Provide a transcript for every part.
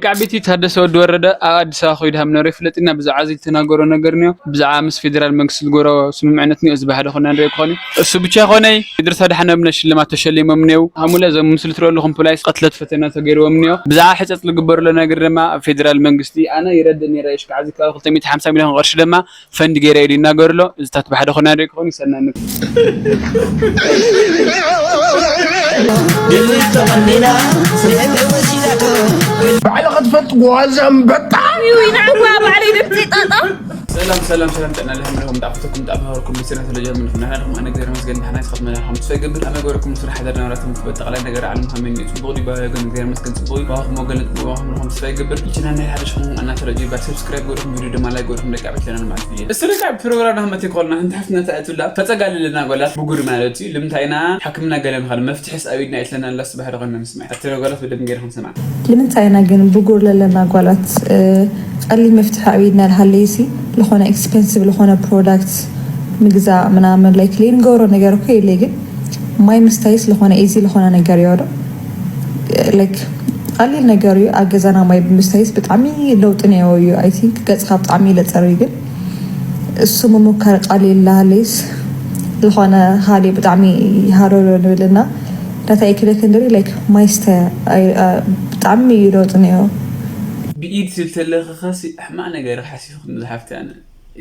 ደቂ ዓበይቲ፣ ታደሰ ወዲ ወረደ ኣብ ኣዲስ ኣበባ ከይዱ ሃም ነሩ ይፍለጥና። ብዛዕባ እዚ ዝተናገሮ ነገር እኒኦ፣ ብዛዕባ ምስ ፌደራል መንግስቲ ዝገበሮ ስምምዕነት እኒኦ፣ እዚ ብሓደ ኮና ንሪኦ ክኾን እዩ። እሱ ብቻ ይኾነይ፣ ድርሳ ደሓን ብነ ሽልማት ተሸሊሞም እኒኦ። ሃሙለ እዞም ምስሊ ትሪኦ ኣለኹም ፖላይስ ቅትለት ፈተና ተገይርዎም እኒኦ። ብዛዕባ ሕፀፅ ዝግበርሎ ነገር ድማ ኣብ ፌደራል መንግስቲ ኣነ ይረድእ ነይረ፣ እሽካዕ እዚ ከባቢ ክልተ ሚእቲ ሓምሳ ሚልዮን ቅርሺ ድማ ፈንድ ገይረ ኢሉ ይናገር ኣሎ። እዚታት ብሓደ ኮና ንሪኦ ክኾን ይሰናን። ባዕልኻ ትፈልጥ ጓዝ ኣንበጣ። ይናዋ ባዕለይ ድምፂ ጣጣ። ሰላም ሰላም ሰላም፣ ጥዕና ለህምለኹም ጣፍተኩም ጣፍሃርኩም ብስና ተለጀ ምን ፍናና ደሞ ኣነ ገር መስገን ዳሕና ይስኸት መላኹም ትፈግብር ኣመ ገርኩም ስራሕ ሓደር ነብራትም ትበል ጠቕላይ ነገር ዓለም ሃመን እዩ። ጽቡቕ ዲባ ገን ገር መስገን ጽቡቕ እዩ። ባኹም ወገን ጽቡቕ ባኹም ለኹም ትፈግብር። ይችና ናይ ሓደ ሽኹም ኣና ተለጀ ባል ሰብስክራይብ ገርኩም ቪዲዮ ድማ ላይክ ገርኩም ደቂ ዓበይቲ ቻናል ማለት እዩ። እስቲ ደቂ ዓበይቲ ፕሮግራም ናህመት ይኮልና፣ እንተ ሓፍትና ተኣትላ ፈጸጋልልና ጓላት ብጉር ማለት እዩ። ልምታይና ሓክምና ገለን ኻል መፍትሕስ ኣብ ኢድና የትለና ኣላ፣ ስባህ ደኾና ንስማዕ። ኣቲ ጓላት ብደም ገርኩም ስማዕ። ልምንታይ ኢና ግን ብጉር ለለና ጓላት፣ እ፣ ቀሊል መፍትሒ ኣብ ኢድና ልሃለይሲ፣ ለኾነ ኤክስፐንሲቭ ለኾነ ፕሮዳክት ምግዛእ ምናምን፣ ላይክ፣ ለይንገብሮ ነገር እኮ የለይ፣ ግን ማይ ምስታይስ ለኾነ ኢዚ ለኾነ ነገር እዩ ዶ? ላይክ፣ ቀሊል ነገር እዩ። ኣብ ገዛና ማይ ብምስታይስ ብጣዕሚ ለውጢ ነይዎ እዩ። ኣይ ቲንክ ገጽኻ ብጣዕሚ ለጸር እዩ፣ ግን እሱ ምሙካር ቀሊል ለሃለይስ፣ ለኾነ ሃሊ ብጣዕሚ ይሃረሎ ንብልና። ናታ ይክለ ክንድሪ፣ ላይክ፣ ማይ ስተ፣ ኣይ፣ ኣ፣ ብጣዕሚ እዩ ለውጢ ነይዎ። ብኢድ ስል ተለኸኸሲ ሕማቕ ነገር ሓሲኹ ዝሓፍቲ ኣነ።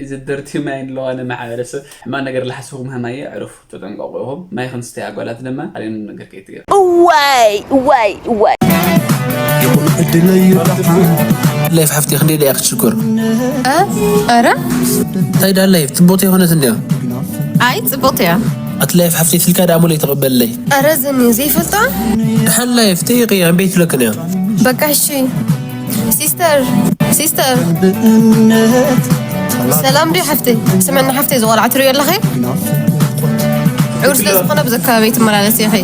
እዚ ደርቲ ማይ ኣለዋ ንማሕበረሰብ ሕማቕ ነገር ለሓስኹም ሃማየ ኣዕርፉ፣ ተጠንቀቑ ኢኹም። ማይ ክንስተይ ኣጓላት ድማ ኣለም ነገር ከይትገር። እዋይ፣ እዋይ፣ እዋይ። ይኹን ዕድለይ ይብላኻ። ላይፍ ሓፍቲ ክንደይ ደኣ ክትሽኩር? እ? ኧረ እንታይ ደኣ ላይፍ ጽቡቕቲ ይኾነት እንድያ? ኣይ ጽቡቕቲ እያ። ኣቲ ላይፍ ሓፍቲ ትልካ ደኣ ሙለይ ተቐበለይ። ኧረ ዘኒ ዘይፈልጣ? ደሓን ላይፍ ተይቂ ኣንበይ ትብለክን እያ። በቃ እሺ። ሲስተር ሲስተር ሰላም ዶ ሓፍተይ? ስምዕና ሓፍተይ ዝቆልዓ ትሪኦ ኣለኺ? ዑር ስለ ዝኾነ ብዚ ከባቢ ትመላለስ ኢኺ።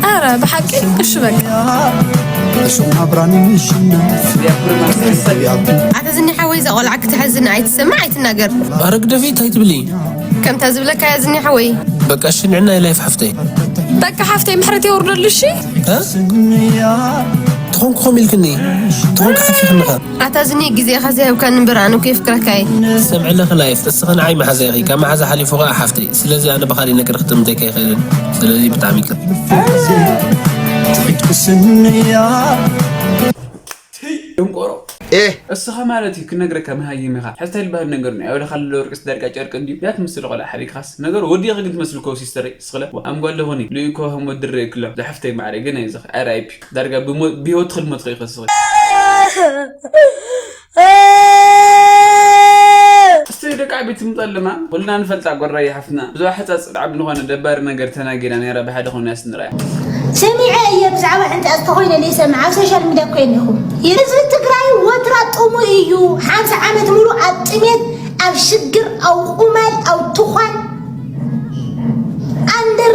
ኣረ ብሓቂ እሺ በቃ። እሱም ኣብራኒ ምሽና ኣታ ዝኒ ሓወይ እዛ ቆልዓ ክትሕዝን ኣይትሰምዕ ኣይትናገር። ኣረ ግደፊ እንታይ ትብሊ? ከምታ ዝብለካ እያ ዝኒ ሓወይ። በቃ እሺ ንዕና ላይፍ ሓፍተይ። በቃ ሓፍተይ ምሕረት የውርደሉ እሺ። እ? ትኾንኩ ኸም ኢልክኒ ትኾንኩ ሓፊኽንኻ። ኣታ ዝኒ ግዜኻ ዘይሃብካኒ እምበር ኣነ እኮ የፍቅረካ እየ። ሰምዕለኺ ላይፍ እስኺ ንዓይ መሓዛ ኢኺ ካብ መሓዛ ሓሊፉ ኸዓ ሓፍተይ። ስለዚ ኣነ ብኻሊእ ነገር ክጥምተኪ ኣይኽእልን። ስለዚ ብጣዕሚ ይቅር። ትሕት ክስንያ ደንቆሮ ኤህ እስኻ ማለት እዩ ክነግረካ መሃይም ኢኻ። ሕዝታይ ዝበሃል ነገር ነው። ያው ለኻል ለወርቅስ ዳርጋ ጨርቅ እንዲዩ ያት ምስል ቆላ ሓሪካስ ነገር ወዲኻ ግን ትመስል ኮ ሲስተር ስኽለ ኣምጓል ለኾኒ ልእኮ ከም ወድረ ይክሎ ዝሓፍተይ ማዕረ ግን ኣይዝኽ ኣር ኣይ ፒ ዳርጋ ብሞ- ብህይወት ክልሞት ኸይኸስኽ እስቲ ደቂ ዓበይቲ ምጠልማ ኩልና ንፈልጣ ጎራይ ሓፍትና ብዙሕ ሕፃፅ ብጣዕሚ ዝኾነ ደባሪ ነገር ተናጊራ ነይራ ብሓደ ኾነ ያስንራያ ሰሚዐ እየ ብዛዕባ ሕንፃፅ ተኮይነ ዘይሰምዕ ኣብ ሶሻል ሚድያ እኮ የኒኹ ህዝቢ ትግራይ ወትራ ጥሙ እዩ ሓምሳ ዓመት ሙሉ ኣብ ጥሜት ኣብ ሽግር ኣብ ቁማል ኣብ ትኳን ኣንደር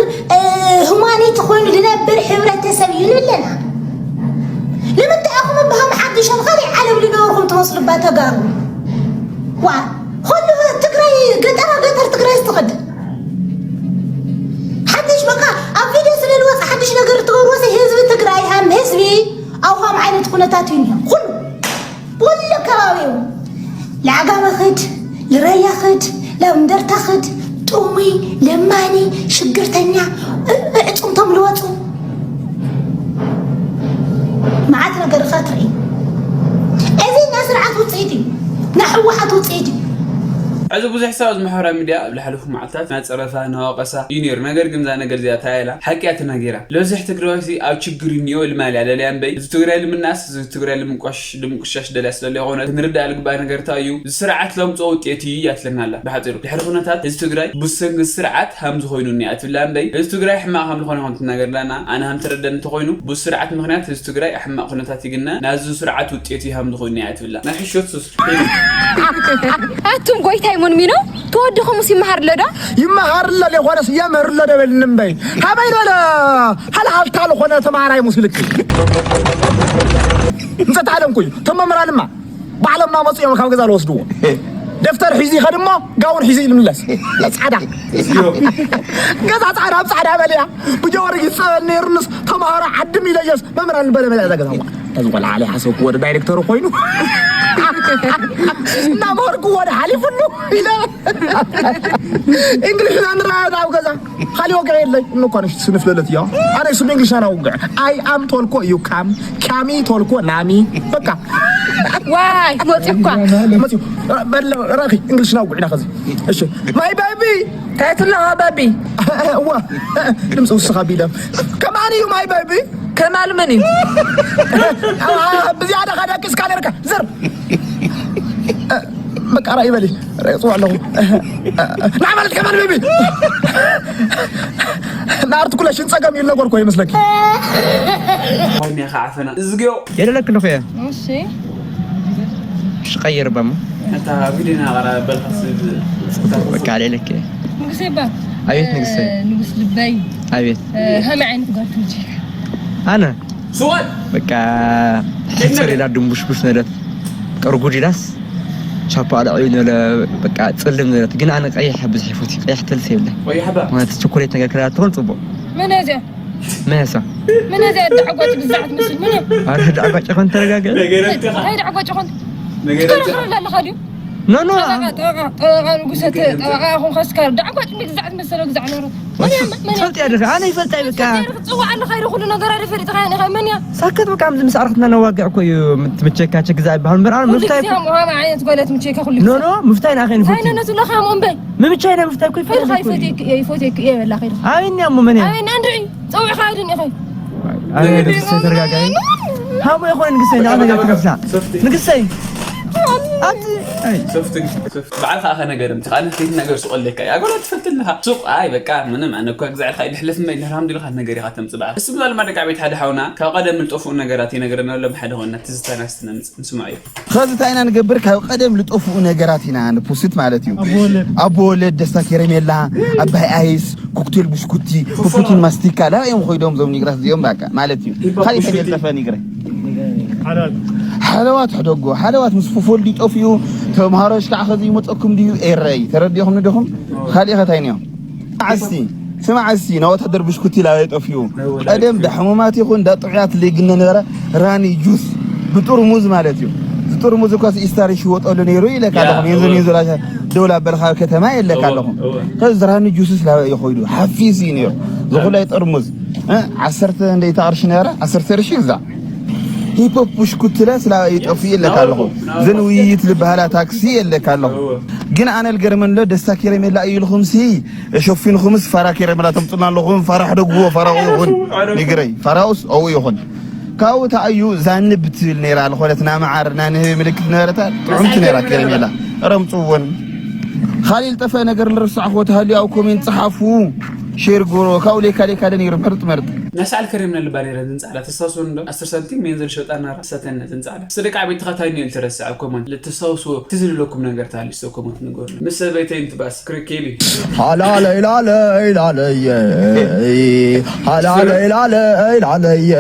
ሁማኒቲ ኮይኑ ዝነብር ሕብረተሰብ እዩ ንብለና ንምንታይ ኣኹም ብሃም ሓድሾም ካልእ ዓለም ዝነበርኩም ትመስሉ ባ ተጋሩ ዋ ኩሉ ትግራይ ገጠራ ገጠር ትግራይ ዝትኸድ ሓድሽ በቃ ኣብ ቪድዮ ስለ ዝወፀ ሓድሽ ነገር ትገብርዎ ሲ ህዝቢ ትግራይ ሃም ህዝቢ ኣብ ከም ዓይነት ኩነታት እዩ እኒሆ ኩሉ ኩሉ ከባቢኡ ለዓጋመ ክድ ልረያ ክድ ላብ እንደርታ ክድ ጥሙይ ለማኒ ሽግርተኛ እዕፅምቶም ልወፁ መዓት ነገር ኢኻ ትርኢ እዚ ናይ ስርዓት ውፅኢት እዩ ናይ ህወሓት ውፅኢት እዩ ሕዚ ብዙሕ ሰብ ኣብዚ ማሕበራዊ ሚድያ ኣብ ዝሓለፉ መዓልታት ናይ ፀረፋ ናይ ወቐሳ እዩ ነይሩ ነገር ግን እዛ ነገር እዚኣ ታይላ ሓቂ እያ ተናጊራ ለብዝሕ ትግራዋይ ሲ ኣብ ችግር እኒኦ ልማል እያ ለልያ እምበይ እዚ ትግራይ ልምናስ እዚ ትግራይ ልምንቋሽ ልምንቁሻሽ ደልያ ስለለ ይኾነ ክንርዳእ ልግባእ ነገር እንታይ እዩ እዚ ስርዓት ለምፅኦ ውጤት እዩ እያ ትለና ኣላ ብሓፂሩ ድሕሪ ኩነታት እዚ ትግራይ ብሰንኪ ስርዓት ሃም ዝኾይኑ እኒኣ ትብላ እምበይ እዚ ትግራይ ሕማቕ ሃም ዝኾነ ይኾን ትናገር ኣለና ኣነ ሃም ተረደኒ እንተኾይኑ ብስርዓት ምክንያት እዚ ትግራይ ሕማቕ ኩነታት ይግነ ናዚ ስርዓት ውጤት እዩ ሃም ዝኾይኑ እያ ትብላ ናይ ሕሾት ሱስ ኣቱም ጎይታይ ሙንሚኖ ተወድኹምስ ይመሃር ኣሎ ዶ? ይመሃር ኣሎ ሊኾነስ የምህር ኣሎ ደበልኒ እምበይ ሃበይ በለ ሃልሃልታ ልኾነ ተማሃራይ ሙስልክ እንፀት ዓለምኩ እዩ ተመምራንማ ባዕሎም ናመፁ እዮም ካብ ገዛ ዝወስድዎ ደፍተር ሒዙ ይኸድ እሞ ጋውን ሒዙ ይምለስ ፃዕዳ ገዛ ፃዕዳ ኣብ ፃዕዳ በልያ ብጀወርጊስ ፀበል ነይርንስ ተምሃሮ ዓድም ኢለየስ መምህራን በለበለ እዛ ገዛ እዚ ቆልዓ ላይ ሓሰብኩዎ፣ ወደ ዳይሬክተሩ ኮይኑ እናመኸርኩዎ፣ ወደ ሓሊፉሉ ኢለ። እንግሊዝና ንረኣየና ኣብ ገዛ። ካሊእ ወግዒ የለይ። እነኳ ንሽ-፣ ስንፍለለት እያ። ኣነ ስም እንግሊዝና ውግዕ። I am ተልኮ እዩ ካም፣ ካሚ ተልኮ ናሚ። በቃ። ዋይ፣ መፂ እኳ። መፂ። በለ፣ ረኺ፣ እንግሊዝና ውግዕና ከዚ። እሺ። My baby። እንታይ ትብሎ፣ ባቢ? እዋ፣ ድምፂ ውስኻ ቢለ። ከማን እዩ፣ my baby። ከማል መን እዩ? ብዝያዳ ኸደቅስካ ነርካ። ዝር። በቃ ራእይ በሊ። ሬጽዋ ኣለኹ። ንዓ ማለት ከማን ቤቢ። ንኣርቲኩሌሽን ጸገም እዩ ነገርኩ ይመስለኪ። ወይኔ ከዓፈና። እዝግዮ። የደለክ ኣለኹ እየ። እሺ። ሽቀየር በሞ። እታ ቪዲዮ ናቕራ በልካ ስብ። በቃ ሌለክ እየ። ንጉሴ እባ። ኣቤት ንግስተ። ንጉስ ልበይ። ኣቤት። እ፣ ከመይ ዓይነት ጓል ትምችካ? ኣነ? ስዋል። በቃ ሕጽር ኢላ ድንቡሽቡሽ ነለት። ቅርጉድ ኢላስ ቻፓ ኣልዒሉ ነለ፣ በቃ ጽልም ነለት። ግን ኣነ ቀይሕ ብዙሕ ይፈትይ። ቀይሕ ተልሰ የብለ። ወይ ሓባ። ማለት ቸኮሌት ነገር ክላ ትኾን ጽቡቕ። መን እያ እዚኣ? መን እያ እሳ? መን እያ እዚኣ? ዳዕጓጭ ብዛዕት መስል። መን እያ? ኣረ ዳዕጓጭ ይኾን ተረጋገ። ነገረትካ። እንታይ ዳዕጓጭ ይኾን? ነገረትካ። ትከራኸረላ ኣለኻ ድዩ? ኖ፣ ኖ። ጠበቃ፣ ጠበቃ፣ ጠበቃ ንጉሰ፣ ጠበቃ ይኹን ከስካር። ዳዕጓጭ ምግዛዕ ዝመሰሎ ግዛዕ ነይሩ። መን እያ? መን እያ? ትፈልጥያ ዲኺ? ኣነ ይፈልጣ እየ በቃ። ትፈልጥያ ዲኺ? ትጽውዓ ኣለኻ ኢሉ ኩሉ ነገር ኣይፈልጥኻ ኢኻ። መን እያ? ሳከት በቃ፣ ኣብዚ ምስ ኣርክትና ነዋግዕ እኮ እዩ። ምት-፣ ምቸካ ችግዛ ይበሃል እምበር፣ ኣነ ኩሉ ምፍታይ ግዜ እኮ ከምኡ፣ ከምኡ ዓይነት ጓል እያ ትምቸካ ኩሉ ኖ፣ ግዜ። ኖ፣ ምፍታይ ንኣኸ እንታይ ይፈቱ? ነነሱ ለኻ እሞ እምበይ። ምምቻይ ና ምፍታይ እኮ ይፈልጥ ይፈልጥ እኮ እዩ። ይፈትየክ እየ፣ ይፈትየክ እየ በላ ከይዱ። ኣበይ እኒኣ እሞ መን እያ? ኣበይ እኒኣ እንድዒ? ጸዊዕኻ ኣይደን ኢኻ። ኣበይ ንግስተ ተረጋጋይ። ሃሞ ይኾን ንግስተይ፣ ንዓ ነገር ትከፍታ። ንግስተይ። ኣንቲ፣ ኣይ። ሶፍት፣ ሶፍት። በዓልኻ ኣኸ ነገር እምቲ፣ ካልእ ከይት ነገር ሱቕ ኣለካ። ኣጎላ ትፈልጥ ኣለኻ። ሱቕ፣ ኣይ፣ በቃ፣ ምንም፣ ኣነ እኳ ግዛዕ ኢልካ ይድሕልፍ እምበይ፣ እንድሕር ሃምዱ ኢልካ ነገር ኢኻ ተምጽእ በዓል። እሱ ብላል ማደቃ ቤት ሓደ ሓውና፣ ካብ ቀደም ልጠፍኡ ነገራት ይነግረና ኣሎ፣ ሓደ ኾንና ትዝታና እስቲ ነምጽእ፣ ንስማዕ እዩ። ኸዚ እንታይ ኢና ንገብር? ካብ ቀደም ልጠፍኡ ነገራት ኢና ንፖስት ማለት እዩ። ኣቦ ወለድ። ኣቦ ወለድ፣ ደስታ ኬረሜላ፣ ኣባይ ኣይስ፣ ኮክቴል ብሽኩቲ፣ ፉፉቲን ማስቲካ፣ ላ እዮም ኾይዶም ዞም ኒግራት እዚኦም በቃ ማለት እዩ። ሂፖፕ ካልእ ብሽኩቲ። ተገልጠፈ ኒግረ። ሓለዋት። ሓለዋት ሕደጎ፣ ሓለዋት ምስ ፉፎልዲ ጠፊኡ፣ ተምሃሮች ከዓ ኸዚ ይመፀኩም ድዩ? ኤረይ፣ ተረዲኹም ንደኹም? ካልእ ኸታይ እዮም? ስማዕ እስቲ፣ ስማዕ እስቲ፣ ናብ ወታደር ብሽኩቲ ላበይ ጠፊኡ? ናይ ወላዲት ቀደም ዳሕሙማት ይኹን ዳጥዑያት ለይግነ ነበረ ራኒ ጁስ ብጥርሙዝ ማለት እዩ። እዚ ጥርሙዝ እኳ ኢስታር ይሽወጠሉ ነይሩ ኢለካ ያ፣ ኣለኹም። የንዞ እወ። ኔንዞ ላሻ ደውላ በልካ ከተማ የለካ እወ፣ ኣለኹም። እወ። ከዚ ራኒ ጁስስ ላበይ ይኸይዱ? ሓፊስ እዩ ነይሩ። ዝኹላይ ጥርሙዝ፣ እ፣ ዓሰርተ እንደይታ ቅርሺ ነበረ፣ ዓሰርተ ቅርሺ ግዛ። ሂፖፕ ብሽኩትለ ስላበይ ይጠፍኡ የለካ ኣለኹም። ናውሩ፣ ናውሩ። ዝን ውይይት ዝበሃላ ታክሲ የለካ ኣለኹም። እወ። ግን ኣነ ልገርመን ሎ ደስታ ኬረሜላ እዩ ኢልኹም ሲ ሸፊንኹምስ ፋራ ኬረሜላ ተምጽና ኣለኹም። ፋራ ሕደግዎ፣ ፋራ ይኹን። ይግረይ፣ ፋራውስ ኣው ይኹን። ካብኡ ተኣዩ ዛንብ ትብል ነይራ፣ ዝኾነት ና መዓር፣ ና ንህቢ ምልክት ነበረታ፣ ጥዑምቲ ነይራ ኬረሜላ። ረምጽዎን። ኻሊእ ልጠፈ ነገር ልርሳዕኹዎ ተሃልዩ ኣብ ኮሜንት ጸሓፉ። ሼር ግበሮ። ካብኡ ሌካ ሌካ ደ ነይሩ፣ ምርጥ ምርጥ። ናይ ሰዓል ከሪም ነልባ ነይረ፣ ዝንጻዕላ ተስታውስዎ እንዶ? ዓሰርተ ሳንቲም ሜን ዘልሸጣ ናራ ሰተነ ዝንጻዕላ። ስደቂ ዓበይቲ ኻታይ ኒኤል ተረስዐ ኮመንት። ልተስታውስዎ፣ ትዝ ልብለኩም ነገር ተሃልዩ እስቶ ኮመንት ንገሩኒ። ምስ ሰበይተይ እንትባስ ክርኬብ እዩ። ሃላለይ ላለይ ላለየ፣ ሃላለይ ላለይ ላለየ፣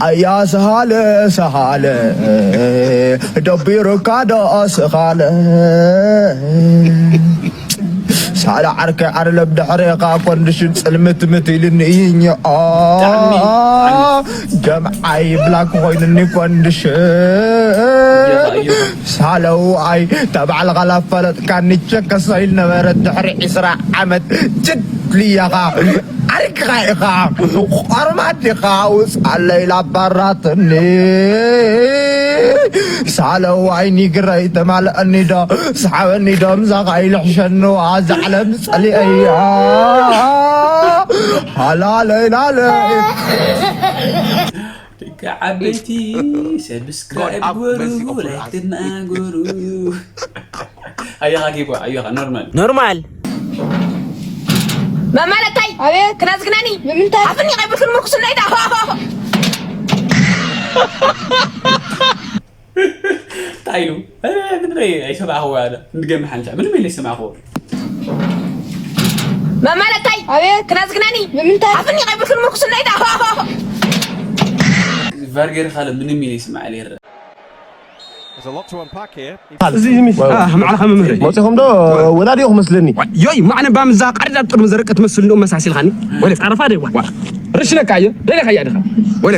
ኣያ ሰሃለ ሰሃለ፣ ደቢሩካ ዶ ስኻለ? ሳላ ዓርከይ ዓርለብ ድሕሬኻ ኮንድሽን ጽልምትምት ኢልኒ እይኛኣ። ብጣዕሚ። ጀምዓይ ብላክ ኮይንኒ ኮንድሽን። እየኻ፣ እየኻ። ሳለውኣይ ተባዕልኻ ላፈለጥካኒ ቸከሰ ኢል ነበረ ድሕሪ ዕስራ ዓመት ጅድ ልያኻ። ዓርክኻ ኢኻ። ቆርማት ኢኻ። ውፅኣለይ ላባራትኒ። ሳለዋይ ኒግረይ ተማልአኒ ዶ? ሰሓበኒ ዶ? ምሳኻ ኢልሕሸኒ። ኣዛ ዓለም ጸሊአያ። ሃላለይ ላለይ። ደቂ ዓበይቲ ሰብስክራይብ God have ግበሩ፣ mercy upon ላይክ us. ትናገሩ። ኣየኻ ጌጓ፣ ኣየኻ ኖርማል። ኖርማል። መማለታይ። ኣቤት። ክናዝግናኒ። ንምንታይ? ኣፍኒ ቀይብልክን ምርኩስ እንዳይታ። እንታይ ኢሉ? እ፣ ምንም ኣይ-፣ ኣይሰማዕኽዎ ኣለ። እንድገም ሓንሻ። ምንም ኢለ ኣይሰማዕኽዎ። መማለታይ። ኣቤት። ክናዝግናኒ። ንምንታይ? ኣፍኒ ቀይብልክን ምርኩስ እንዳይታ። ቫርጌር ኻለ ምንም ኢለ ይስማዕ ለይረ። There's a lot to unpack here. እዚ ሚስ ማዕለኻ መምህር መፂኹም ዶ ወላዲኹም መስለኒ ዮይ ማዕነ ባምዛ ቃርዳ ጥርሙ ዘረቀት መስል ነው መሳሲልኻኒ ወለ ጻረፋ ደዋ ርሽነካ እየ ደለ ካያ ድኻ ወለ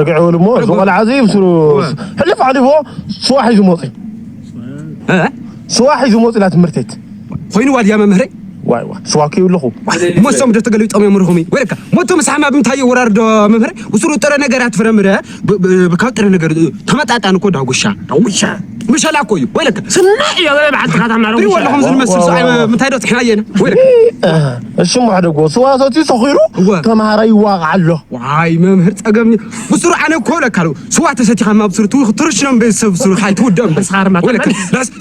ርግዕ በሉ እሞ እዚ ቆልዓ እዚ ብስሩ ሕልፍ ዓሊፎ ስዋ ሒዙ መፂ ስዋ ሒዙ መፂ ላ ትምህርቴት ኮይኑ ዋድያ መምህረይ ዋይ ዋ ስዋ ከይብለኹ ሞሶም ዶ ተገሊጦም የምርኹም ወለካ ሞቶ ምስ ሓማ ብምንታይ ወራርዶ መምህረ ውስሩ ጥረ ነገራት ፍረምረ ካብ ጥረ ነገር ተመጣጣን እኮ ዳጉሻ ዳጉሻ ምሸላ እኮ እዩ ወለካ ስናዕ እዮ በለ በዓል ትኻታ ምናረ ትሪ ወለኹም ዝንመስል ሰብኣይ ምንታይ ዶ ትሕናየነ ወለካ እሺ ማዕደጎ ስዋ ሰትዩ ሰኺሩ ተምሃራይ ይዋቕ ኣሎ ዋይ መምህር ጸገም ውስሩ ኣነ እኮ ለካ ስዋ ተሰቲኻ ማብስሩ ትርሽኖም ቤተሰብ ስሩ ሓይ ትውደም ስኻር ማታ ወለካ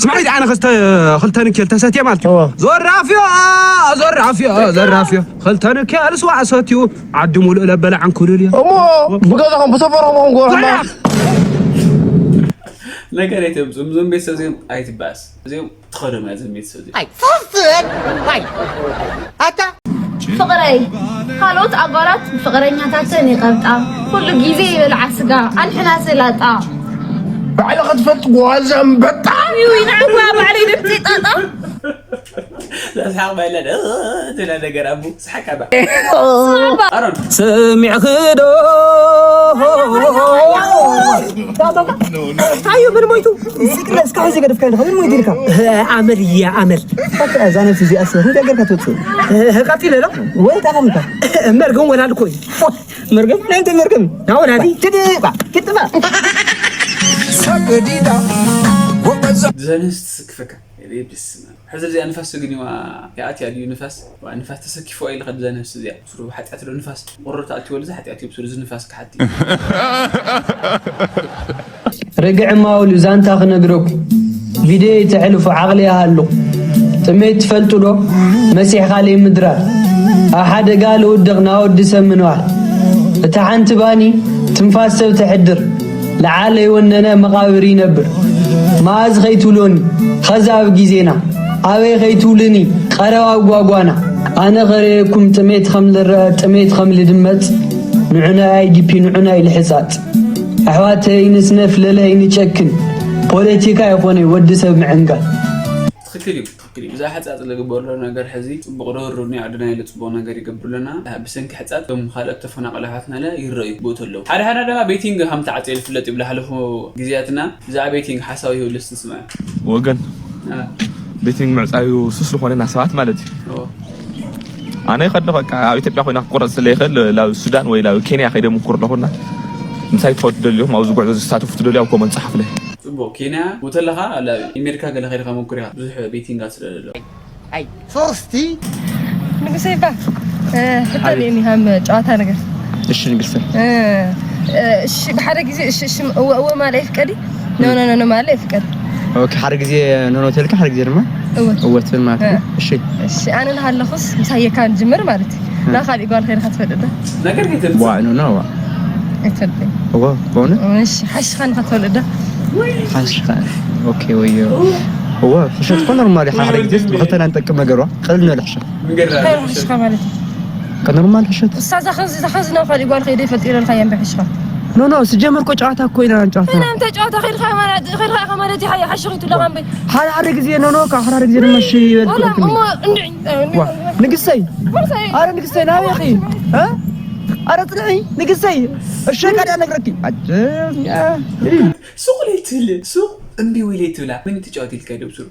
ስማዒ ኣነ ክልተ ክልተ ንኬል ተሰትየ ማለት እዩ ዘራፍዮ ዘራፍዮ ዘራፍዮ ክልተ ንኬል ስዋ ሰትዩ ዓዲ ሙሉእ ለበለ ዓንኩሉል እዩ እሞ ብገዛኹም ብሰፈርኹም ኹም ጎረና ነገር ኣይተምፅኡ እዞም ቤተሰብ እዚኦም ኣይትበኣስ እዚኦም ትኸዶም እያ እዞም ቤተሰብ እዚኦም ፍቕረይ ካልኦት ኣጓላት ፍቕረኛታተን ይቐብጣ ኩሉ ግዜ ይበልዓ ስጋ ኣንሕና ሰላጣ ባዕልኻ ትፈልጥ ጓዛ ኣንበጣ እዩ ይንዕዋ ባዕለይ ደብተይ ጣጣ ዛስሓቕ ባይለን ትብላ ነገር ኣቡ ስሓቅ ኣባ ኣሮን ሰሚዕኺ ዶ ታዩ ምን ሞይቱ እስካሁን ዝገደፍካ ኣለኻ ምን ሞይቱ ኢልካ ኣመል እያ ኣመል እዛ ነብሲ እዚኣ ስ እንታይ ገርካ ትወፅእ ቀፂለ ዶ ወይ ጠቐምካ መርገም ወላድ ኮይ መርገም ናይ እንታይ መርገም ናወላዲ ትድባ ክትባ ዘንስ ትስክፈካ ደስ ሕዚ እዚኣ ንፋስ ተገኒዋ ይኣትያ ድዩ ንፋስ ንፋስ ተሰኪፎ ኢልካ ድዛ ነፍሲ እዚኣ ስሩ ሓጢኣት ዶ ንፋስ ቁርር ተኣትወሉ እዚ ሓጢኣት እዩ ብስሩ እዚ ንፋስ ክሓቲ ርግዒ ማውል ዛንታ ክነግረኩ ቪድዮ ተሕልፎ ዓቕሊ ይሃሉ ጥሜት ትፈልጡ ዶ መሲሕኻ ለይ ምድራር ኣብ ሓደጋ ልውድቕ ናወዲ ሰብ ምንባር እታ ሓንቲ ባኒ ትንፋስ ሰብ ተሕድር ለዓለ ይወነነ መቓብር ይነብር መኣዝ ኸይትብሎኒ ኸዚ ኣብ ግዜና ኣበይ ኸይትብሉኒ ቀረብ ኣብ ጓጓና ኣነ ኸርእየኩም ጥሜት ኸም ልረአ ጥሜት ኸም ልድመጽ ንዑናይ ኣይዲፒ ንዑናይ ልሕጻጽ ኣሕዋተይ ንስነፍ ለለ ኣይንጨክን ፖለቲካ ይኾነ ወዲ ሰብ ምዕንጋል ትኽክል እዩ ትኽክል እዩ ብዛ ሕጻጽ ዝግበርሎ ነገር ሕዚ ጽቡቕ ዶ ርኒ ዓድና ኢለ ጽቡቕ ነገር ይገብሩለና ብሰንኪ ሕጻጽ ቶም ካልኦት ተፈናቐሉ ኣሕዋትና ለ ይረኣዩ ብኡ ተለዉ ሓደ ሓደ ድማ ቤቲንግ ከም ተዓጽየ ዝፍለጥ ይብሉ ሓለፉ ግዜያትና ብዛዕባ ቤቲንግ ሓሳብ ይህብሉ እስቲ ንስምዐ ወገን ቤቲንግ ምዕጻዩ ሱስ ዝኾነና ሰባት ማለት እዩ ኣነ ይኸድ በቃ ኣብ ኢትዮጵያ ኮይና ክቆረፅ ስለ ይኽእል ናብ ሱዳን ወይ ናብ ኬንያ ከይደ ምኩር ኣለኹና ምሳይ ትኸዱ ደልዮም ኣብዚ ጉዕዞ ዝሳተፉ ትደልዩ ኣብ ኮመንት ፀሓፉለይ ፅቡቅ ኬንያ ውተለኻ ኣብ ኣሜሪካ ገለ ከይድካ መኩር ኢኻ ብዙሕ ቤቲንጋት ስለ ዘሎ ሶስቲ ንጉሰይባ ሕቶ እኒሀኒ ሃም ጨዋታ ነገር እሺ ንግስተ እሺ ብሓደ ግዜ እሺ እሺ እወ እወ ማለት ይፍቀዲ ኖ ኖ ኖ ማለት ይፍቀዲ ኦኬ ሓደ ግዜ ኖ ኖ ተልካ ሓደ ግዜ ድማ እወ እወ ትብል ማለት ነው እሺ እሺ ኣነ እናሃለኹስ ምሳየካ ንጅምር ማለት እዩ ናብ ካሊእ ጓል ከይድካ ትፈልጥ ዶ ነገር ከይትብል ዋይ ኖ ኖ ዋ ኣይትፈልጥን እወ በእውነት እሺ ሓሽኻ ንኸትፈልጥ ዶ ሓሽኻ ኦኬ ወዮ እወ ሕሸት እኮ ኖርማል እዩ ሓደ ግዜ ብክልተና ንጠቅም ነገሯ ቀልል ንበል ሕሸት ንገራ እንታይ ሓሽኻ ማለት እዩ ከኖርማል ሕሸት እሳ ዛኸዚ ዛኸዚ ናብ ካሊእ ጓል ከይደ ይፈልጥ ኢለልካ እየ እምበር ሕሽኻ ኖ ኖ ስጀመር እኮ ጨዋታ እኮ ኢና ጨዋታ ሰላም እንታይ ጨዋታ ከይድካ ከይድካ ኢኻ ማለት እዩ ሓሽኺ ትብለኻ እምበር ሓደ ሓደ ግዜ ኖ ኖ ካብ ሓደ ሓደ ግዜ ድማ ሺ ይበል ወላ ትፈልጥኒ እሞ እንድዒ ዋ ንግስተይ ኣረ ንግስተይ ናበይ ኢኺ እ ኣረ ፅንዒ ንግስተይ እሺ ካዳ ነግረኪ ሱቕ ለይትብል ሱቕ እምቢ ወይ ለይትብላ ምን ትጫወት ኢልካ ደብስሩ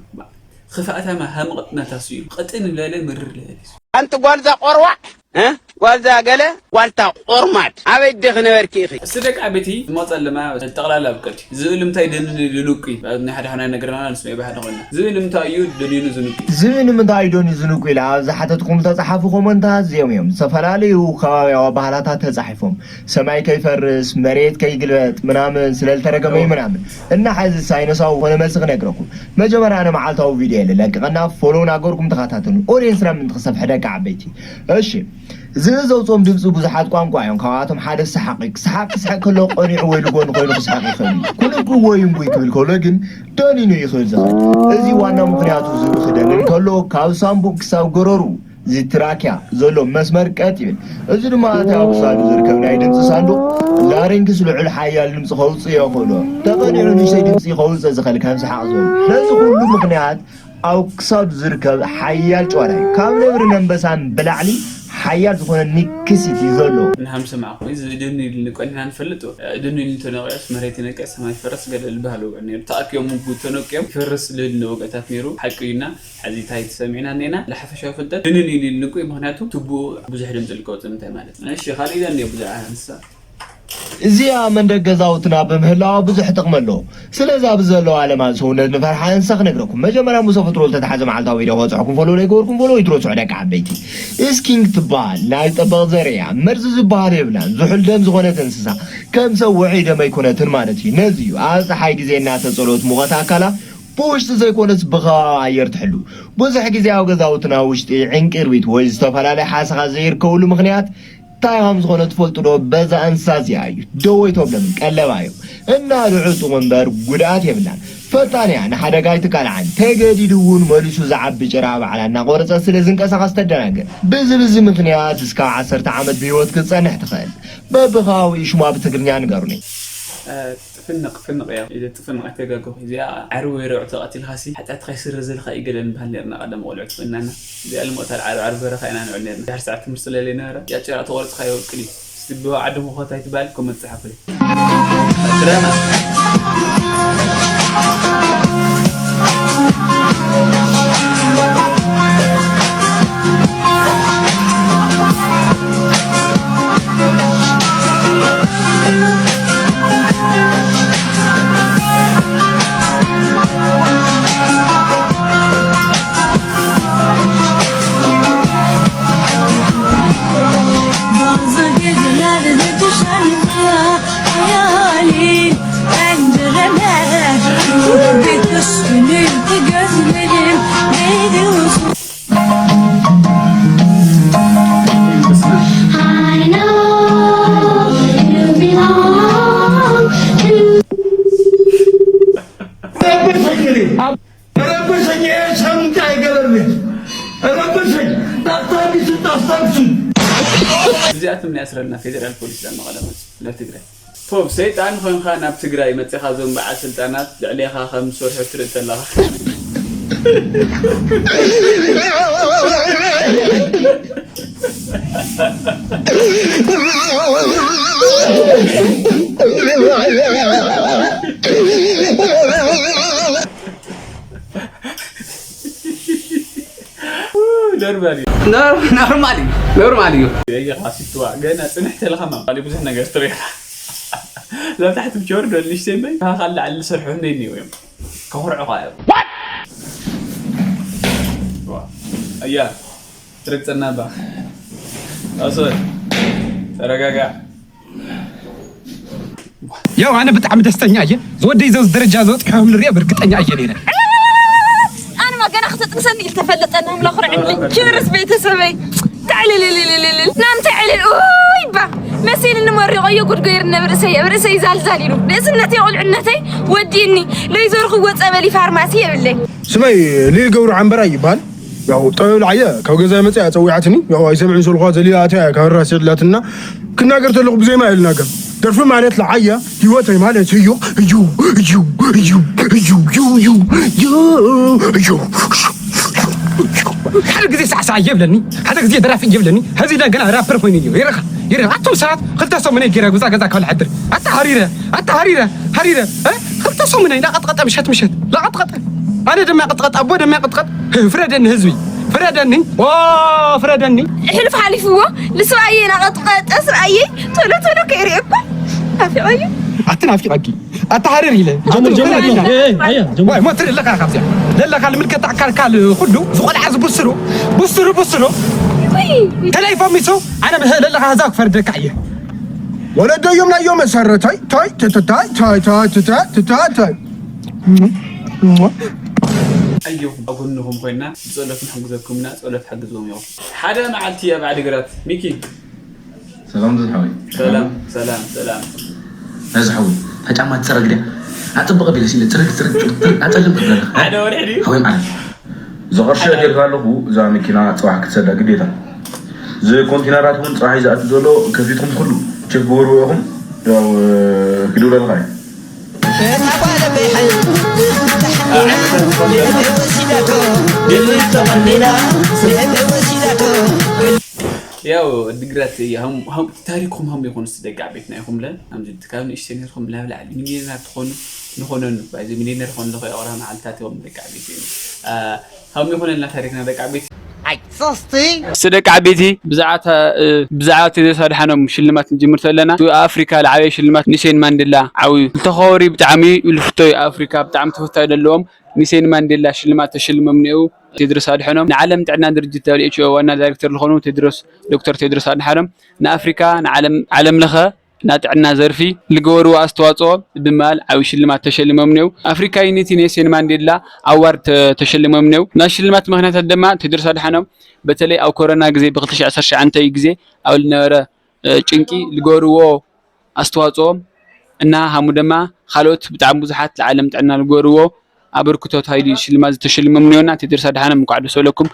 ክፋእታማ ሃምቕጥናታ ስኡ ቅጥን ለለ ምርር ለለ ኣንቲ ጓልዛ ቆርዋዕ እ ጓልዛ ገለ ጓልታ ቆርማድ ኣበይ ዲኺ ነበርኪ ኢኺ እስቲ ደቂ ዓበይቲ ዝመፀ ኣለማ ጠቕላላ ኣብ ቀዲ ዝብል እንታይ ደንኒ ልኑቂ ናይ ሓደ ሓና ነገርና ንስመ ብሓደ ኮይና ዝብል እንታይ እዩ ደንኑ ዝኑቂ ዝብል ንምንታይ እዩ ደንዩ ዝኑቂ ኢላ ኣብ ዝሓተትኩም ዝተፃሓፉ ኮመንታት እዚኦም እዮም ዝተፈላለዩ ከባቢያዊ ኣባህላታት ተፃሒፎም ሰማይ ከይፈርስ መሬት ከይግልበጥ ምናምን ስለዝተረገመ እዩ ምናምን እና ሓዚ ሳይነሳዊ ኮነ መልሲ ክነግረኩም መጀመርያ ኣነ መዓልታዊ ቪድዮ የለ ለቅቐና ፎሎ ናገርኩም ተኸታተሉ ኦዲየንስና ምንት ክሰፍሐ ደቂ ዓበይቲ እሺ ዝእዘውፅኦም ድምፂ ብዙሓት ቋንቋ እዮም ካብኣቶም ሓደ ሰሓቂ ክሰሓቅ ክስሕቅ ከሎ ቀኒዑ ወይ ልጎኒ ኮይኑ ክስሕቅ ይኽእል እዩ ኩልኩ ወይ እምቡይ ክብል ከሎ ግን ደኒኑ ይኽእል ዝኽእል እዚ ዋና ምክንያቱ ዝብክደን እንከሎ ካብ ሳምቡእ ክሳብ ጎረሩ እዚ ትራኪያ ዘሎ መስመር ቀጥ ይብል። እዚ ድማ እቲ ኣብ ክሳዱ ዝርከብ ናይ ድምፂ ሳንዱቕ ላሪንክስ ልዑል ሓያል ድምፂ ከውፅእ የኽእሎ። ተቐኒዑ ንእሽተይ ድምፂ ከውፅእ ዝኽእል ከም ሰሓቕ ዝበሉ። ነዚ ኩሉ ምኽንያት ኣብ ክሳዱ ዝርከብ ሓያል ጭዋዳ እዩ። ካብ ነብርን ኣንበሳን ብላዕሊ ሓያል ዝኾነ ንክሲት እዩ ዘሎ። ንሃም ሰማዕኹም፣ እዚ ድን ኢሉ ንቆኒና ንፈልጥ። ድን ኢሉ እንተነቂዑስ መሬት ይነቅዕ፣ ሰማይ ይፈርስ፣ ገለ ዝበሃል ወግዒ ነይሩ። ተኣኪቦም ምጉ ተነቂዮም ይፈርስ ልብል ወግዕታት ነይሩ። ሓቂ እዩና። ሕዚ እንታይ ተሰሚዕና እኒኤና? ለሓፈሻዊ ፍልጠት ድንን ኢሉ ንቁ፣ ምኽንያቱ ትቡኡ ብዙሕ ድምፂ ልቀውፅ እንታይ ማለት እዩ? እሺ፣ ካልእ ኢለ እኒኦ ብዛዕባ እንስሳ። እዚኣ መንደቅ ገዛውትና ብምህላዋ ብዙሕ ጥቕሚ ኣለዎ። ስለዚ ኣብዚ ዘለዋ ለማን ሰውነት ንፈርሓ እንስሳ ክነግረኩም። መጀመርያ ምስ ተፈጥሮ ዝተተሓዘ መዓልታዊ ቪድዮ ክበፅሐኩም ፎሎ ለይገበርኩም ፎሎ ይትረስዑ ደቂ ዓበይቲ። ስኪንግ ትበሃል ናይ ጠበቕ ዘርእያ መርዚ ዝበሃል የብላን። ዝሑል ደም ዝኾነት እንስሳ ከም ሰብ ውዑይ ደም ኣይኮነትን ማለት እዩ። ነዚ እዩ ኣብ ፀሓይ ግዜ እናተፀሎት ሙቐት ኣካላ ብውሽጢ ዘይኮነስ ብኸባቢ ኣየር ትሕሉ። ብዙሕ ግዜ ኣብ ገዛውትና ውሽጢ ዕንቅርቢት ወይ ዝተፈላለየ ሓሰኻ ዘይርከብሉ ምኽንያት እንታይ ከም ዝኾነ ትፈልጡ ዶ? በዛ እንስሳ እዚኣ እዩ። ደወይቶም ለምን ቀለባ እዮም። እና ልዑል ጥቕሚ እምበር ጉድኣት የብላን። ፈጣን እያ፣ ንሓደጋ ኣይትቃልዓን። ተገዲዱ እውን መሊሱ ዝዓቢ ጭራ ባዕላ እናቆረጸት ስለ ዝንቀሳቐስ ተደናግር። ብዚ ብዚ ምኽንያት እስካብ ዓሰርተ ዓመት ብህይወት ክትጸንሕ ትኽእል። በብኸባቢኡ ሽማ ብትግርኛ ንገሩኒ። ጥፍንቕ፣ ፍንቕ እያ። ኢለ ጥፍንቕ ኣይተጋገኹ። እዚኣ ዓርቢ ወይ ረቡዕ ተቐቲልካሲ ሓጢኣትካ ይስረዘልካ እዩ ገለ ንበሃል ነርና ቀደም ቆልዑት ኮይንና። እዚኣ ልሞታ ዓርቢ ዓርቢ በረኻ ኢና ንውዕል ነርና። ድሕሪ ሰዓት ትምህርቲ ስለለይነበረ ያጭራ ተቖሪጽካ ይወቅል እዩ። እስቲ ብዓድኹም ኮታ ኣይትበሃል ኮመንት ጸሓፉለይ። ድራማ። Bazı gecelerde düşer hayalim pencereme. Bir kış günüydü, gözlerim neydi uzun. I know you belong to ረበሸኝ፣ እኔ ረበሸኝ። ይሄ ሸምጣ አይገለልኝ። ረበሸኝ። ታስታግሱ፣ ታስታግሱ። እዚኣቶም ናይ ኣስረና ፌደራል ፖሊስ ዳማ ቀለመት ናብ ትግራይ። ፖፕ ሰይጣን ኮይንካ ናብ ትግራይ መፂኻ፣ እዞም በዓል ስልጣናት ልዕሌኻ ከም ዝሰርሑ ትርኢ ተለኻ። ኖርማል እዩ። ኖር-፣ ኖርማል እዩ። ኖርማል እዩ። የየኻ ሲትዋ ገና ጽንሕ ተለኻ ማለት ብዙሕ ነገር ትሪኻ። ላብ ታሕቲ ብቸወርዶ ንእሽተይ እምበይ፣ ካኻ ላዕሊ ዝሰርሑ እንደ እኒኦ እዮም። ከኹርዑኻ እዮም። ዋ፣ ኣያ፣ ትረግጸና እባ። ኣሶ፣ ተረጋጋዕ። ያው ኣነ ብጣዕሚ ደስተኛ እየ። ዝወደይ ዘውዝ ደረጃ ዘውጽ ከም ንሪኦ ብርግጠኛ እየ ነይረ። ኣነማ ገና ክተጥንሰኒ ኢል ተፈለጠና ኣምላኽ ርዕድ ችርስ ቤተሰበይ። ተዕልልልልልል ናንተ ዕልል ኡይ ባ መሲል እንመሪቆዮ ጉድ ገይርኒ ብርእሰይ ብርእሰይ ዛልዛል ኢሉ ንእስነተይ ቁልዕነተይ ወዲእኒ ለይዞርኽዎ ጸበሊ ፋርማሲ የብለይ። ስመይ ሊል ገብሩ ዓንበራ ይበሃል። ያው ጠበብ ለዓየ ካብ ገዛ መፅያ ፀዊዓትኒ። ያው ኣይሰምዕን ሰልኳ ዘሊላ ኣትያ ካብ ራስ የድላትና ክናገር ተለኹ ብዜማ እየ ልናገር። ደርፊ ማለት ለዓየ ህይወተይ ማለት እዩ። እዩ፣ እዩ፣ እዩ፣ እዩ፣ እዩ፣ እዩ፣ እዩ፣ እዩ። ሓደ ግዜ ሳዕሳዕ እየብለኒ፣ ሓደ ግዜ ደራፊ እየብለኒ። ሕዚ ኢለ ገና ራፐር ኮይኑ እዩ። ይረኻ፣ ይረኻ። ኣቶም ሰባት ክልተ ሰሙነይ ገይረ ጉዛ ገዛ ካብ ልሓድር። ኣታ ሃሪረ፣ ኣታ ሃሪረ፣ ሃሪረ። እ? ክልተ ሰሙነይ ላቐጥቀጠ ምሸት ምሸት። ላቐጥቀጠ። ኣነ ደም ያቐጥቀጥ፣ ኣቦ ደም ያቐጥቀጥ። ህ፣ ፍረደኒ ህዝቢ፣ ፍረደኒ። ኦ፣ ፍረደኒ። ሕሉፍ ሓሊፍዎ፣ ንስብኣየይ ናቐጥቀጠ፣ ስብኣየይ ቶሎ ቶሎ ከይርእየኳ ናፊቐዮ። ኣቲ ናፊቐኪ፣ ኣቲ ሃረር ኢለ። ጀምር፣ ጀምር፣ ኣቲ ጀምር። ፍረደኒ። ኤ፣ ኤ፣ ኣያ፣ ጀምር። ዋይ፣ ሞት ለካ ካብዚኣ። ለለካ ልምልከት ኣካል ካል ኩሉ፣ ዝቖልዓ ዝብስሩ፣ ብስሩ፣ ብስሩ። ውይ፣ ውይ። ተለይ ፈሚሱ፣ ኣነ ለለካ ህዛብ ክፈርደካ እየ። ወለዶ እዮም ናዮ መሰረታይ፣ ታይ፣ ተተታይ፣ ታይ፣ ታይ፣ ተተ-፣ ተተ-፣ ታይ። ኣየኹም ኣብ ጎንኹም ኮይና ብጸሎት ንሕግዘኩም ኢና፣ ጸሎት ሓግዝዎም ኢኹም። ሓደ መዓልቲ ኣብ ዓዲግራት፣ ሚኪ። ሰላም ዝሓወይ። ሰላም፣ ሰላም፣ ሰላም። ናይዚ ሓወይ፣ እታ ጫማ ትጸረግ ድያ? ኣጥብቕ ቢለ ሲለ ጽረግ፣ ጽረግ፣ ጽረግ፣ ጽረግ፣ ኣጸልም ክብለልካ። ሓደ ወርሒ ድዩ? ሓወይ መዓረይ። ዝቕርሺ እገርካ ኣለኹ። እዛ መኪና ጽባሕ ክትሰዳ ግዴታ። እዚ ኮንቴነራት እውን ጽባሕ እዩ ዝኣቱ ዘሎ። ከፊትኩም ኩሉ ቸክ ግበርዎ ኢኹም። ያው ክድውለልካ እዩ። እታ ጓል በይሐ ተሓና ልቢ ወሲዳቶ፣ ልቢ ተቐኒና ልቢ ወሲዳቶ። ያው ድግራት ታሪክኩም ሃም ይኾኑ ደቂ ዓበይትና ኢኹም ለ ኣብዚ ካብ ንእሽተይ ነርኩም ናብ ላዕሊ ሚሊዮነር ትኾኑ ንኾነኑ ባይዚ ሚሊዮነር ኾኑ ለኸ ኣቕራ መዓልታት እዮም ደቂ ዓበይቲ ሃም ይኾነልና ታሪክና ደቂ ዓበይቲ ሶስቲ እስቲ ደቂ ዓበይቲ ብዛዕባ ብዛዕባ ቴድሮስ ኣድሓኖም ሽልማት ንጅምር ተለና ኣብ ኣፍሪካ ለዓበየ ሽልማት ንሴን ማንዴላ ዓብዩ ተኸወሪ ብጣዕሚ እዩ ልፍቶ እዩ ኣፍሪካ ብጣዕሚ ተፈታዊ ዘለዎም ንሴን ማንዴላ ሽልማት ተሸልሞም ነው ቴድሮስ ኣድሓኖም ንዓለም ጥዕና ድርጅት WHO ዋና ዳይሬክተር ዝኾኑ ቴድሮስ ዶክተር ቴድሮስ ኣድሓኖም ንኣፍሪካ ንዓለም ለኸ ናብ ጥዕና ዘርፊ ልገበርዎ ኣስተዋፅኦ ብምባል ዓብዪ ሽልማት ተሸሊሞም ነው። ኣፍሪካ ዩኒቲ ኔልሰን ማንዴላ ኣዋርድ ተሸሊሞም ነው። ናይ ሽልማት ምክንያታት ድማ ቴድሮስ ኣድሓኖም በተለይ ኣብ ኮሮና ግዜ ብ2019 ግዜ ኣብ ዝነበረ ጭንቂ ልገበርዎ ኣስተዋፅኦ እና ሃሙ ድማ ካልኦት ብጣዕሚ ብዙሓት ለዓለም ጥዕና ልገበርዎ ኣበርክቶ ተባሂሉ ሽልማት ዝተሸልሞም ነውና ቴድሮስ ኣድሓኖም እንኳዕ ደስ በለኩም።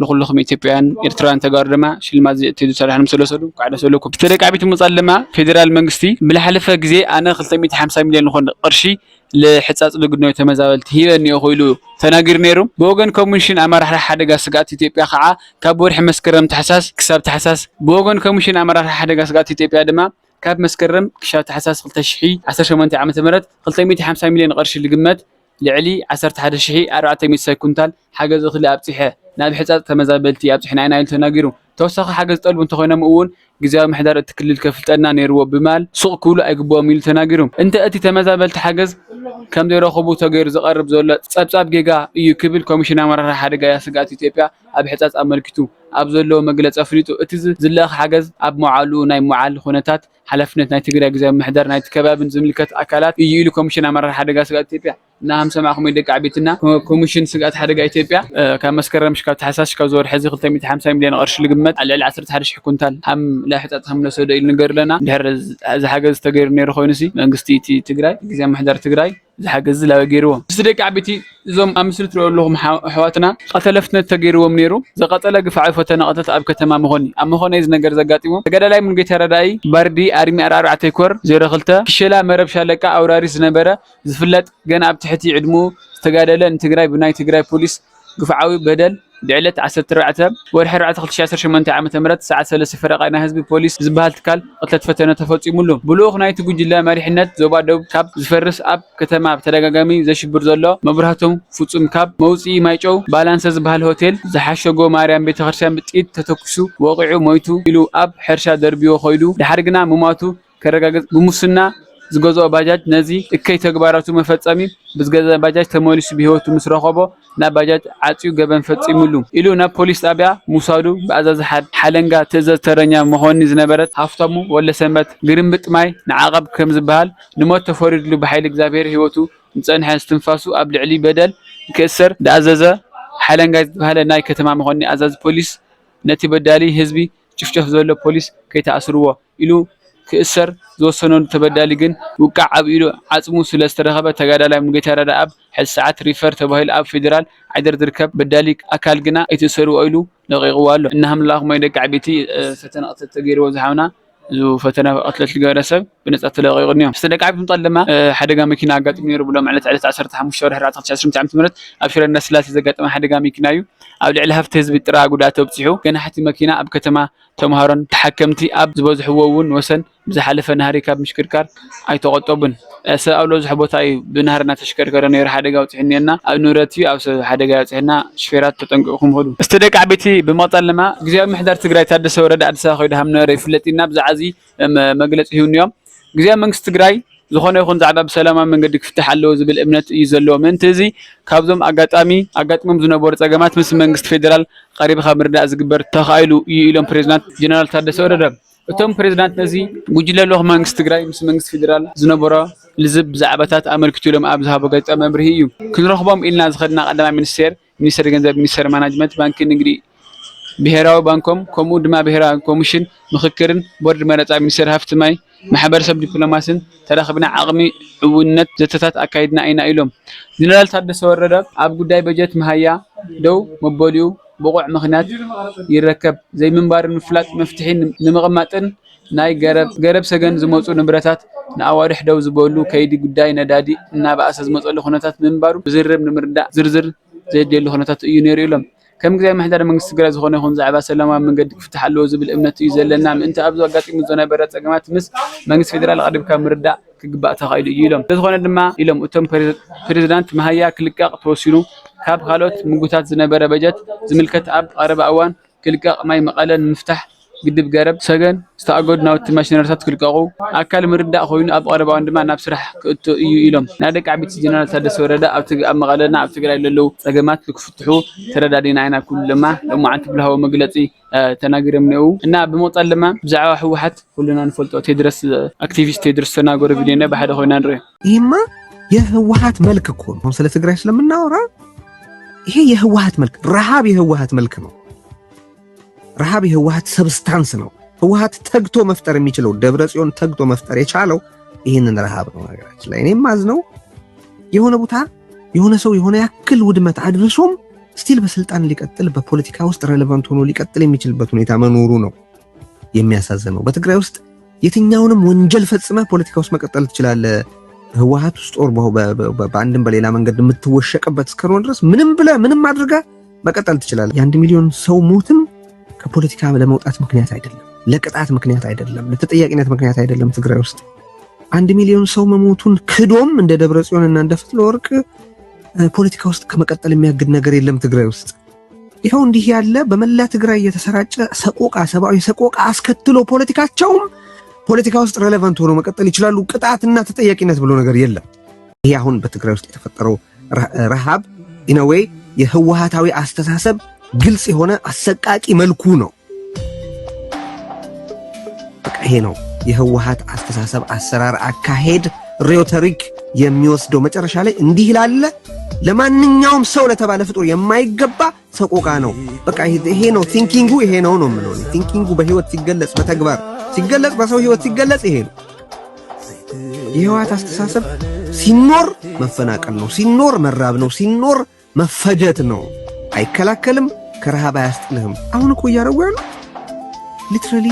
ንኩልኹም ኢትዮጵያውያን ኤርትራውያን ተጋሩ ድማ ሽልማት ቴድሮስ ኣድሓኖም ስለወሰዱ እንኳዕ ደስ በለኩም። እቲ ደቂ ዓበይቲ ምጻል ድማ ፌዴራል መንግስቲ ብዝሓለፈ ግዜ ኣነ ክልተ ሚእቲ ሓምሳ ሚልዮን ዝኾን ቅርሺ ልሕጻጽ ልግኖ ተመዛበልቲ ሂበ እኒኦ ኢሉ ተናጊሩ ነይሩ። ብወገን ኮሚሽን ኣመራርሓ ሓደጋ ስግኣት ኢትዮጵያ ከዓ ካብ ወርሒ መስከረም ታሕሳስ ክሳብ ታሕሳስ ብወገን ኮሚሽን ኣመራርሓ ሓደጋ ስግኣት ኢትዮጵያ ድማ ካብ መስከረም ክሻብ ታሕሳስ ክልተ ሽሕን ዓሰርተ ሸሞንተን ዓመተ ምህረት ክልተ ሚእቲ ሓምሳ ሚልዮን ቅርሺ ልግመት ልዕሊ ዓሰርተ ሓደ ሽሕ ኣርባዕተ ሚእቲ ኩንታል ሓገዝ እኽሊ ኣብፂሐ ናብ ሕፃፅ ተመዛበልቲ ኣብፂሕና ኢና ኢሉ ተናጊሩ። ተወሳኺ ሓገዝ ጠልቡ እንተኾይኖም እውን ግዝያዊ ምሕዳር እቲ ክልል ከፍልጠና ነይርዎ ብማል ሱቕ ክብሉ ኣይግብኦም ኢሉ ተናጊሩ። እንተ እቲ ተመዛበልቲ ሓገዝ ከም ዘይረኸቡ ተገይሩ ዝቐርብ ዘሎ ፀብፃብ ጌጋ እዩ ክብል ኮሚሽን ኣመራርሓ ሓደጋ ስግኣት ኢትዮጵያ ኣብ ሕፃፅ ኣመልኪቱ ኣብ ዘለዎ መግለፂ ኣፍሊጡ። እቲ ዝለኣኽ ሓገዝ ኣብ መውዓሉ ናይ ምውዓል ኩነታት ሓላፍነት ናይ ትግራይ ግዝያዊ ምምሕዳር ናይቲ ከባብን ዝምልከት ኣካላት እዩ ኢሉ ኮሚሽን ኣመራርሓ ሓደጋ ስግኣት ኢትዮጵያ። እና ከም ዝሰማዕኹሞ ደቂ ዓበይትና ኮሚሽን ስግኣት ሓደጋ ኢትዮጵያ ካብ መስከረም ሽካብ ታሕሳስ ሽካብ ዝወርሒ እዚ ክልተ ሚእቲ ሓምሳ ሚልዮን ቅርሺ ልግመት ኣብ ልዕሊ ዓሰርተ ሓደ ሽሕ ኩንታል ሓም ናይ ሕፃፅ ከም ዝወሰደ ኢሉ ንገር ኣለና። ድሕሪ እዚ ሓገዝ ተገይሩ ነይሩ ኮይኑሲ መንግስቲ እቲ ትግራይ ግዝያዊ ምምሕዳር ትግራይ እዚ ሓገዝ እዚ ላበ ገይርዎ። እስቲ ደቂ ዓበይቲ እዞም ኣብ ምስሊ ትሪኦ ኣለኹም ኣሕዋትና ቀተለ ፍትነት ተገይርዎም ነይሩ። ዝቐፀለ ግፍዓዊ ፈተነ ቅትለት ኣብ ከተማ መኾኒ ኣብ መኾኒ እዚ ነገር ዘጋጢሙ። ተጋዳላይ ሙሉጌታ ረዳኢ ባርዲ ኣርሚ ኣርባዕተ ኮር ዜሮ ክልተ ክሸላ መረብ ሻለቃ ኣውራሪስ ዝነበረ ዝፍለጥ ገና ኣብ ትሕቲ ዕድምኡ ዝተጋደለ ንትግራይ ብናይ ትግራይ ፖሊስ ግፍዓዊ በደል ብዕለት ዓሰርተ ኣርባዕተ ወርሒ ኣርባዕተ ክልተ ሺሕ ዓሰርተ ሸሞንተ ዓመተ ምህረት ሰዓት ሰለስተ ፈረቓ ናይ ህዝቢ ፖሊስ ዝበሃል ትካል ቅትለት ፈተነ ተፈፂሙሉ። ብልኡኽ ናይቲ ጉጅለ መሪሕነት ዞባ ደቡብ ካብ ዝፈርስ ኣብ ከተማ ብተደጋጋሚ ዘሽብር ዘሎ መብራህቶም ፍፁም ካብ መውፅኢ ማይጨው ባላንሰ ዝበሃል ሆቴል ዝሓሸጎ ማርያም ቤተክርስትያን ብጥይት ተተኩሱ ወቒዑ ሞይቱ ኢሉ ኣብ ሕርሻ ደርብዮ ኮይዱ ድሓር ግና ምማቱ ከረጋግፅ ብሙስና ዝገዝኦ ባጃጅ ነዚ እከይ ተግባራቱ መፈፀሚ ብዝገዘ ባጃጅ ተመሊሱ ብህይወቱ ምስ ረኸቦ ናብ ባጃጅ ዓፅዩ ገበን ፈፂሙሉ ኢሉ ናብ ፖሊስ ጣብያ ምውሳዱ ብኣዛዚ ሓለንጋ ትእዘዝ ተረኛ መኾኒ ዝነበረት ሃፍታሙ ወለሰንበት ግርምብጥ ማይ ንዓቐብ ከም ዝበሃል ንሞት ተፈሪድሉ ብሓይሊ እግዚኣብሔር ህይወቱ ዝፀንሐ እስትንፋሱ ኣብ ልዕሊ በደል ክእሰር ዝኣዘዘ ሓለንጋ ዝበሃለ ናይ ከተማ መኾኒ ኣዛዚ ፖሊስ ነቲ በዳሊ ህዝቢ ጭፍጨፍ ዘሎ ፖሊስ ከይትኣስርዎ ኢሉ ክእሰር ዝወሰነሉ ተበዳሊ ግን ውቃዕ ኣብ ኢዱ ዓፅሙ ስለ ዝተረኸበ ተጋዳላይ ሙሉጌታ ረዳ ኣብ ሕዚ ሰዓት ሪፈር ተባሂሉ ኣብ ፌዴራል ዓይደር ዝርከብ በዳሊ ኣካል ግና ኣይትእሰርዎ ኢሉ ለቒቕዎ ኣሎ። እናሃምላኹም ወይ ደቂ ዓበይቲ ፈተነ ቅትለት ተገይርዎ ዝሓውና እዚ ፈተነ ቅትለት ዝገበረ ሰብ ብነፃ ተለቂቑ እኒኦ። ምስቲ ደቂ ዓበይቲ ምጣል ድማ ሓደጋ መኪና ኣጋጢሙ ነይሩ ብሎም ዕለት ዕለት ዓሰርተ ሓሙሽተ ወርሒ ኣርባዕተ ክልተ ሺሕ ዓሰርተ ዓመተ ምህረት ኣብ ሽረ እንዳስላሴ ዘጋጠመ ሓደጋ መኪና እዩ። ኣብ ልዕሊ ሃፍቲ ህዝቢ ጥራ ጉድኣት ኣብፂሑ። ገናሕቲ መኪና ኣብ ከተማ ተምሃሮን ተሓከምቲ ኣብ ዝበዝሕዎ እውን ወሰን ብዝሓለፈ ናህሪ ካብ ምሽክርካር ኣይተቖጠቡን። ሰብ ኣብ ዝበዝሖ ቦታ እዩ ብናህሪ እናተሽከርከረ ነይሩ ሓደጋ ኣብፂሑ እኒአና። ኣብ ንብረት እዩ ኣብ ሰብ ሓደጋ ኣብፂሕና ሽፌራት ተጠንቂቕኩም ኹዱ። እስቲ ደቂ ዓበይቲ ብምቕፃል ድማ ግዝያዊ ምሕዳር ትግራይ ታደሰ ወረደ ኣዲስ ኣበባ ከይዱ ሃምነበረ ይፍለጥ ኢና ብዛዕባ እዚ መግለፂ ሂቡ እኒኦም። ግዝያዊ መንግስቲ ትግራይ ዝኾነ ይኹን ዛዕባ ብሰላማዊ መንገዲ ክፍታሕ ኣለዎ ዝብል እምነት እዩ ዘለዎ። ምእንቲ እዚ ካብዞም ኣጋጣሚ ኣጋጢሞም ዝነበሩ ፀገማት ምስ መንግስቲ ፌዴራል ቀሪብኻ ምርዳእ ዝግበር ተኻኢሉ እዩ ኢሎም ፕሬዝዳንት ጀነራል ታደሰ ወረደ። እቶም ፕሬዝዳንት ነዚ ጉጅለ ልኡኽ መንግስቲ ትግራይ ምስ መንግስቲ ፌዴራል ዝነበሮ ልዝብ ብዛዕባታት ኣመልኪቱ ኢሎም ኣብ ዝሃቦ ጋዜጣዊ መብርሂ እዩ። ክንረኽቦም ኢልና ዝኸድና ቀዳማይ ሚኒስቴር፣ ሚኒስቴር ገንዘብ፣ ሚኒስቴር ማናጅመንት፣ ባንኪ ንግዲ፣ ብሄራዊ ባንኮም ከምኡ ድማ ብሄራዊ ኮሚሽን ምኽክርን ቦርድ መረፃ ሚኒስቴር ሃፍቲ ማይ ማሕበረሰብ ዲፕሎማስን ተራኺብና ዓቕሚ ዕውነት ዘተታት ኣካይድና ኢና ኢሎም። ጀነራል ታደሰ ወረደ ኣብ ጉዳይ በጀት መሃያ ደው መበሊኡ ብቑዕ ምኽንያት ይረከብ ዘይምንባሩ ንምፍላጥ መፍትሒ ንምቕማጥን ናይ ገረብ ገረብ ሰገን ዝመፁ ንብረታት ንኣዋርሕ ደው ዝበሉ ከይዲ ጉዳይ ነዳዲ እናበኣሰ ዝመፀሉ ኩነታት ምንባሩ ብዝርብ ንምርዳእ ዝርዝር ዘየድልየሉ ኩነታት እዩ ነይሩ ኢሎም። ከም ግዜ ምሕዳር መንግስቲ ትግራይ ዝኾነ ይኹን ዛዕባ ሰላማዊ መንገዲ ክፍታሕ ኣለዎ ዝብል እምነት እዩ ዘለና። ምእንቲ ኣብዚ ኣጋጢሙ ዝነበረ ፀገማት ምስ መንግስቲ ፌደራል ኣቐሪብካ ምርዳእ ክግባእ ተኻኢሉ እዩ ኢሎም። ስለዝኾነ ድማ ኢሎም እቶም ፕሬዝዳንት መሃያ ክልቀቕ ተወሲኑ ካብ ካልኦት ምጉታት ዝነበረ በጀት ዝምልከት ኣብ ቀረባ እዋን ክልቀቕ ማይ መቐለ ንምፍታሕ ግድብ ገረብ ሰገን ዝተኣገዱ ናውቲ ማሽነሪታት ክልቀቑ ኣካል ምርዳእ ኮይኑ ኣብ ቀረባ እዋን ድማ ናብ ስራሕ ክእቶ እዩ ኢሎም። ናይ ደቂ ዓቢቲ ጀነራል ታደሰ ወረደ ኣብ ትግ ኣብ መቐለና ኣብ ትግራይ ለለዉ ፀገማት ክፍትሑ ተረዳዲና ኢና ክብሉ ድማ ሎማዓንቲ ብልሃቦ መግለፂ ተናጊሮም ነዉ እና ብምቕፃል ድማ ብዛዕባ ህወሓት ኩልና ንፈልጦ ቴድረስ ኣክቲቪስት ቴድረስ ተናገሮ ቪድዮ ነ ብሓደ ኮይና ንሪኦ። ይህማ የህወሓት መልክ እኮ ነው። ስለ ትግራይ ስለምናወራ ይሄ የህወሓት መልክ ረሃብ የህወሓት መልክ ነው። ረሃብ የህወሓት ሰብስታንስ ነው። ህወሓት ተግቶ መፍጠር የሚችለው ደብረ ጽዮን ተግቶ መፍጠር የቻለው ይህንን ረሃብ ነው። ነገራችን ላይ እኔም ማዝነው የሆነ ቦታ የሆነ ሰው የሆነ ያክል ውድመት አድርሶም ስቲል በስልጣን ሊቀጥል በፖለቲካ ውስጥ ሬሌቫንት ሆኖ ሊቀጥል የሚችልበት ሁኔታ መኖሩ ነው የሚያሳዝነው። በትግራይ ውስጥ የትኛውንም ወንጀል ፈጽመ ፖለቲካ ውስጥ መቀጠል ትችላለህ። ህወሓት ውስጥ ኦር በአንድም በሌላ መንገድ የምትወሸቅበት እስከሆነ ድረስ ምንም ብለህ ምንም አድርገህ መቀጠል ትችላለህ። የአንድ ሚሊዮን ሰው ሞትም ከፖለቲካ ለመውጣት ምክንያት አይደለም፣ ለቅጣት ምክንያት አይደለም፣ ለተጠያቂነት ምክንያት አይደለም። ትግራይ ውስጥ አንድ ሚሊዮን ሰው መሞቱን ክዶም እንደ ደብረ ጽዮንና እንደ ፈትለ ወርቅ ፖለቲካ ውስጥ ከመቀጠል የሚያግድ ነገር የለም ትግራይ ውስጥ። ይኸው እንዲህ ያለ በመላ ትግራይ የተሰራጨ ሰቆቃ፣ ሰብአዊ ሰቆቃ አስከትሎ ፖለቲካቸውም ፖለቲካ ውስጥ ሬሌቫንት ሆኖ መቀጠል ይችላሉ። ቅጣትና ተጠያቂነት ብሎ ነገር የለም። ይሄ አሁን በትግራይ ውስጥ የተፈጠረው ረሃብ ኢነወይ የህወሓታዊ አስተሳሰብ ግልጽ የሆነ አሰቃቂ መልኩ ነው። በቃ ይሄ ነው የህወሓት አስተሳሰብ፣ አሰራር፣ አካሄድ፣ ሬቶሪክ የሚወስደው መጨረሻ ላይ እንዲህ ላለ ለማንኛውም ሰው ለተባለ ፍጡር የማይገባ ሰቆቃ ነው። በቃ ይሄ ነው ቲንኪንጉ፣ ይሄ ነው ነው የምለው። ቲንኪንጉ በህይወት ሲገለጽ፣ በተግባር ሲገለጽ፣ በሰው ህይወት ሲገለጽ ይሄ ነው። የህወሓት አስተሳሰብ ሲኖር መፈናቀል ነው፣ ሲኖር መራብ ነው፣ ሲኖር መፈጀት ነው። አይከላከልም፣ ከረሃብ አያስጥልህም። አሁን እኮ እያደረጉ ያሉት ሊትራሊ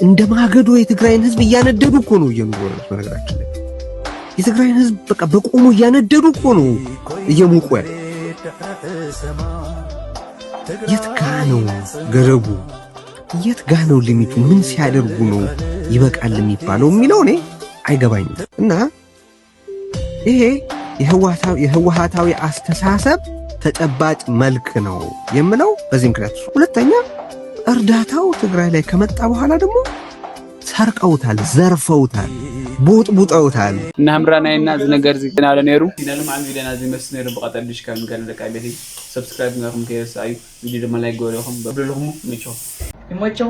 እንደ ማገዶ የትግራይን ህዝብ እያነደዱ እኮ ነው እየኖሩ ያሉት። በነገራችን ላይ የትግራይን ህዝብ በቃ በቆሙ እያነደዱ እኮ ነው እየሞቁ ያሉት። የት ጋ ነው ገደቡ? የት ጋ ነው ሊሚቱ? ምን ሲያደርጉ ነው ይበቃል የሚባለው የሚለው እኔ አይገባኝም። እና ይሄ የህወሓታዊ አስተሳሰብ ተጨባጭ መልክ ነው የምለው በዚህ ምክንያት። ሁለተኛ እርዳታው ትግራይ ላይ ከመጣ በኋላ ደግሞ ሰርቀውታል፣ ዘርፈውታል፣ ቦጥቡጠውታል። እና ህምራናይና እዚ ነገር እዚ ገና ነይሩ። ኢና ልማዓል ቪድዮና እዚ መስል ነይሩ። ብቐጠል ድሽ ካብ ንገር ደቂ ቤተይ ሰብስክራይብ ገርኩም ከይረስኣዩ ቪድዮ ድማ ላይክ ገበረኹም በብለኹም ምቸው ይመቸው።